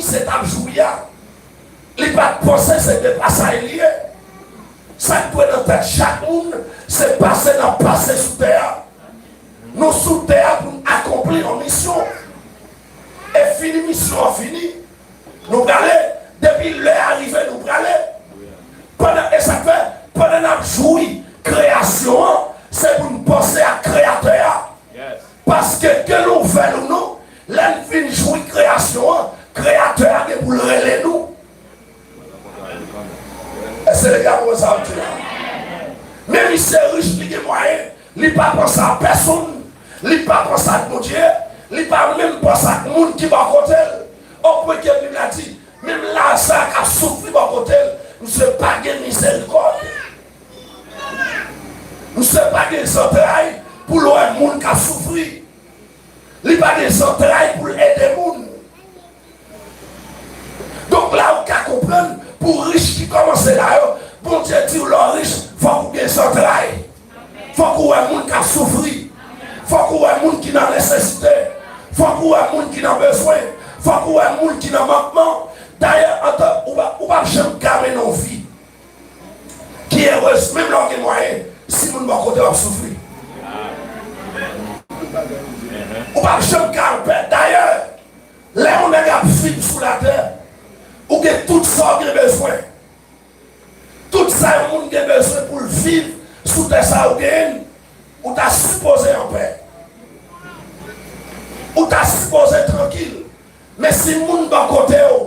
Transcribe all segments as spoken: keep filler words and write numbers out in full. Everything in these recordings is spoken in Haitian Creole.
se t ap jwi a. Li pa t panse se de pasaj li ye. Sa k dwe nan tèt chak moun, se pase n ap pase sou tè a. Nou sou tè a pou n akonpli yon misyon. E fini misyon an fini, nou prale. Depi lè a rive, nou prale. Pandan, e sa k fè, pandan n ap jwi kreyasyon an, se pou n panse ak Kreyatè a. Paske ke nou vle l ou non, lè n fin jwi kreyasyon an, Kreyatè a gen pou l rele nou. Èske legal pou sa m di la? Men misye rich, li gen mwayen, li pa panse a pèsonn, li pa panse ak Bondye, li pa menm panse ak moun ki bò kote l. Opwen ke Bib la di, menm Laza k ap soufri bò kote l, misye pa gen mizèrikòd. Misye pa gen zantray pou l wè moun k ap soufri. Li pa gen zantray pou l ede moun. Donk, la ou ka konprann, pou rich ki kòmanse la yo, Bondye di w lè w rich, fòk ou gen zantray. Fòk ou wè moun k ap soufri. Fòk ou wè moun ki nan nesesite. Fòk ou wè moun ki nan bezwen. Fòk ou wè moun ki nan mankman. Dayè, antan, ou pa, ou p ap janm ka mennen yon vi ki erez, menm lè w gen mwayen, si moun bò kote w ap soufri. Ou p ap janm ka anpè. Dayè, lè yon nèg ap viv sou latè, ou gen tout sa w gen bezwen. Tout sa yon moun gen bezwen pou l viv sou tè sa ou genyen, ou ta sipoze anpè. Ou ta sipoze trankil. Men si moun bò kote w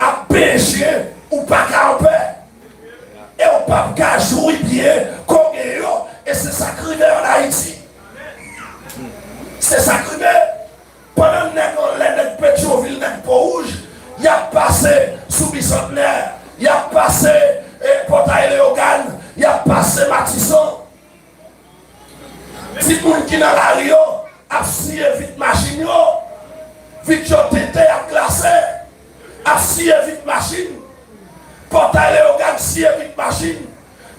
ap benyen chen, ou pa ka anpè. E ou p ap ka jwi byen ke w genyen yo. E se sa k rive ann Ayiti. Se sa k rive. Pandan nèg anlè, nèg Petyonvil, nèg Powouj, y ap pase sou Bisantnè, y ap pase, e, Pòtay Leyogàn, y ap pase Matisan. Timoun ki nan lari yo ap siye vit machin yo. Vit yo tente, y ap glase. Ap siye vit machin. Pòtay Leyogàn siye vit machin.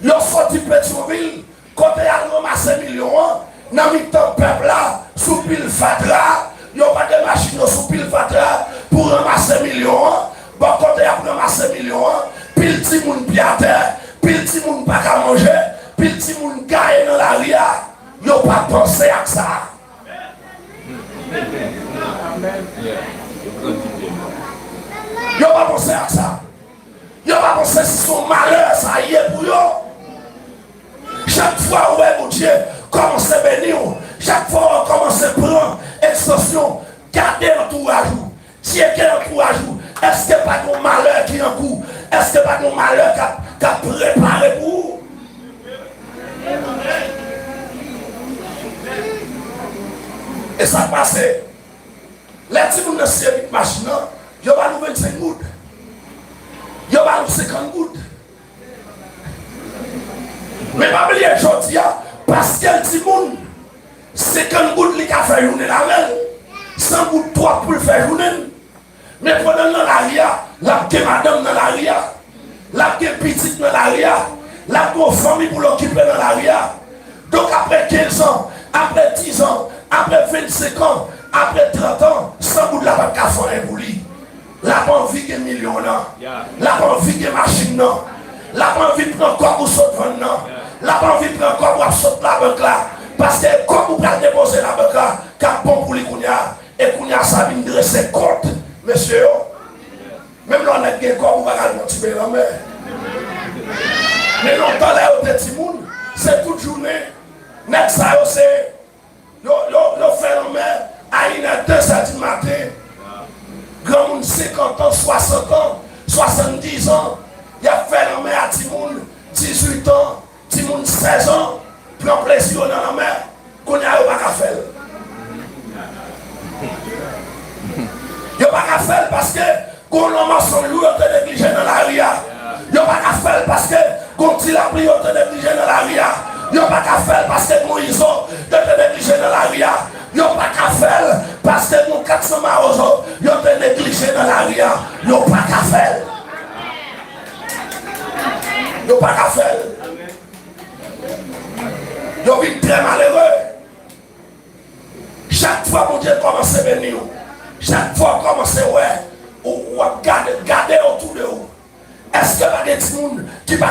Yo soti Petyonvil, kote y al ranmase milyon an, nan mitan pèp la, sou pil fatra. Yo mete machin yo sou pil fatra pou ranmase milyon an. Bò kote y ap ranmase milyon an, pil timoun pi atè, pil timoun pa ka manje, pil timoun gaye nan lari a. Yo pa panse ak sa. Yo pa panse ak sa. Yo pa panse si se yon malè sa ye pou yo. Chak fwa ou wè Bondye kòmanse beni w, chak fwa w kòmanse pran egzansyon, gade antouraj ou, tcheke antouraj ou. Èske pa gen yon malè ki an kou? Èske pa gen yon malè k ap, k ap prepare pou ou? E sa k pase? Lè timoun nan siye vit machin nan, yo ba nou vennsenk goud. Yo ba nou senkant goud. Men pa bliye jodi a, paske l timoun, senkant goud li ka fè jounen l avè l. San goud twòp pou l fè jounen l. Men pandan l nan lari a, l ap gen madanm nan lari a. L ap gen pitit nan lari a. L ap gen yon fanmi pou l okipe nan lari a. Donk, apre kenz an, apre diz an, apre vennsenk an, apre trant an, san goud la p ap ka fè anyen pou li. L ap anvi gen milyon an. L ap anvi gen machin nan. L ap anvi pran kòb ou sot vann nan. L ap anvi pran kòb w ap sot labank la. Paske kòb ou pral depoze labank la, k ap bon pou li kounye a. E kounye a sa vin drese kont mesye yo. Menm lè yon nèg gen kòb, ou pa ka al pran ti beny lanmè. Men lontan, lè yo te timoun, se tout jounen. Nèg sa yo, se, yo, yo, yo fè lanmè a inè, de zè di maten. Granmoun senkant an, swasant an, swasanndiz an, y ap fè lanmè a timoun dizuit an. Timoun sèz an pran plezi yo nan lanmè, kounye a yo pa ka fè l. Yo pa ka fè l paske gon lòmòso lou yo te neglije nan lari a. Yo pa ka fè l paske gon ti lapli yo te neglije nan lari a. Yo pa ka fè l paske gon izo yo te neglije nan lari a. Yo pa ka fè l paske gon kat san mawozo yo te neglije nan lari a. Yo pa ka fè l. Yo pa ka fè l. Yo vin trè malere. Chak fwa Bondye kòmanse beni w, chak fwa w kòmanse wè, ou, Pa gen timoun ki pa